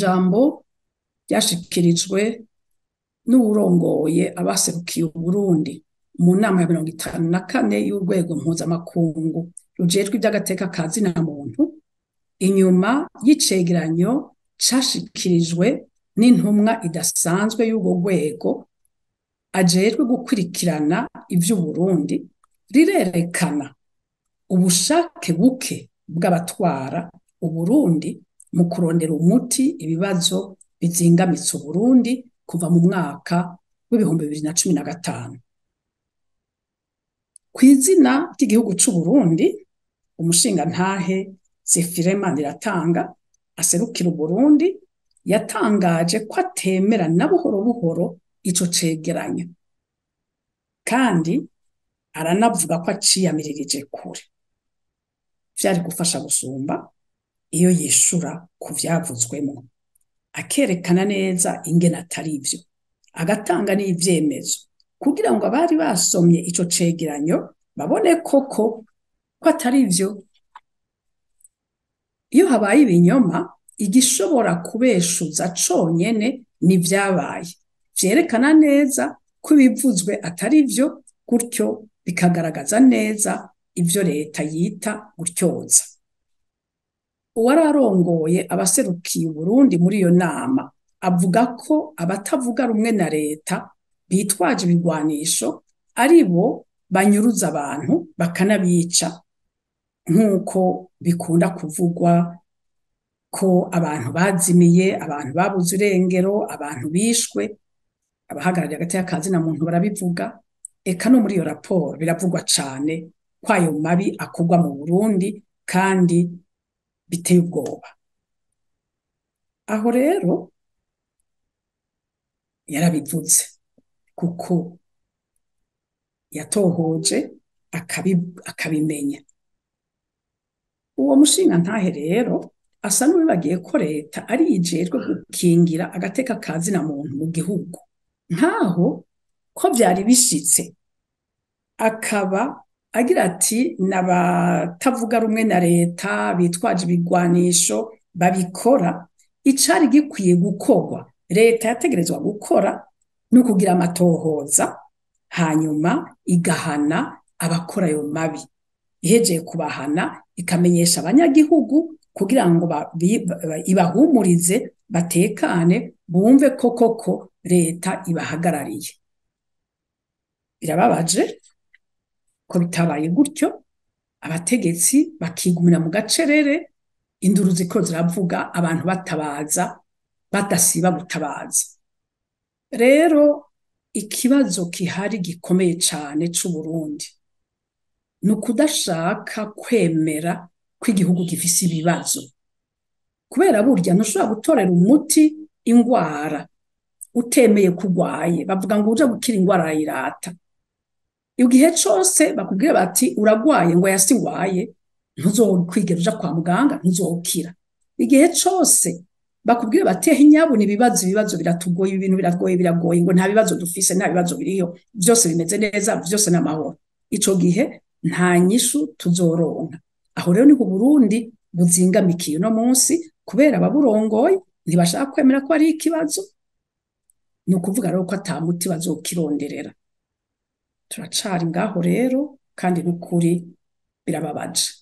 Ijambo ryashikirijwe n'uwurongoye abaserukiye Uburundi mu nama ya 54 y'urwego mpuzamakungu rujejwe ivy'agateka ka zina muntu, inyuma y'icegeranyo cashikirijwe n'intumwa idasanzwe y'urwo rwego ajejwe gukurikirana ivy'Uburundi, rirerekana ubushake buke bw'abatwara Uburundi mu kurondera umuti ibibazo bizingamitse Uburundi kuva mu mwaka w'2015. Kw'izina ry'igihugu c'Uburundi, umushingantahe Zephirin Maniratanga aserukira Uburundi yatangaje ko atemera na buhoro buhoro ico cegeranyo, kandi aranavuga ko aciyamiririje kure. Vyari gufasha gusumba iyo yishura ku vyavuzwemwo, akerekana neza ingene atari ivyo, agatanga n'ivyemezo kugira ngo abari basomye ico cegeranyo babone koko ko atari ivyo. Iyo habaye ibinyoma, igishobora kubeshuza conyene ni ivyabaye, vyerekana neza ko ibivuzwe atari vyo, gutyo bikagaragaza neza ivyo leta yita gutyoza. Uwararongoye abaserukiye Uburundi muri iyo nama avuga ko abatavuga rumwe na leta bitwaje ibigwanisho ari bo banyuruza abantu bakanabica, nk'uko bikunda kuvugwa ko abantu bazimiye, abantu babuze irengero, abantu bishwe. Abahagarariye agateka ka zina muntu barabivuga, eka no muri iyo raporo biravugwa cane ko ayo mabi akorwa mu Burundi kandi biteye ubwoba. Aho rero yarabivuze kuko yatohoje akabimenya. Uwo mushingantahe rero asa n'uwibagiye ko leta ari ijejwe gukingira agateka ka zina muntu mu gihugu, nkaho ko vyari bishitse akaba agira ati n'abatavuga rumwe na leta bitwaje ibigwanisho babikora. Icari gikwiye gukorwa, leta yategerezwa gukora, ni ukugira amatohoza, hanyuma igahana abakora ayo mabi. Ihejeye kubahana, ikamenyesha abanyagihugu kugira ngo ibahumurize, batekane, bumve ko koko leta ibahagarariye. Birababaje ko bitabaye gutyo, abategetsi bakigumira mu gacerere, induru ziko ziravuga, abantu batabaza, badasiba gutabaza. Rero ikibazo kihari gikomeye cane c'Uburundi ni ukudashaka kwemera ko igihugu gifise ibibazo, kubera burya ntushobora gutorera umuti ingwara utemeye ko urwaye. Bavuga ngo uja gukira ingwara arayirata. Igihe cose bakubwira bati uragwaye, ngo yasi ngwaye, ntuzokwigera uja kwa muganga, ntuzokira. Igihe cose bakubwira bati ehe nyabuna ibibazo, ibibazo biratugoye, ibintu biragoye, biragoye, ngo nta bibazo dufise, nta bibazo biriho, vyose bimeze neza, vyose n'amahoro, ico gihe nta nyishu tuzoronka. Aho rero niho Burundi buzingamikiye uno munsi, kubera ababurongoye ntibashaka kwemera ko ari ikibazo. Ni ukuvuga rero ko ata muti bazokironderera. Turacari ngaho rero, kandi n'ukuri birababaje.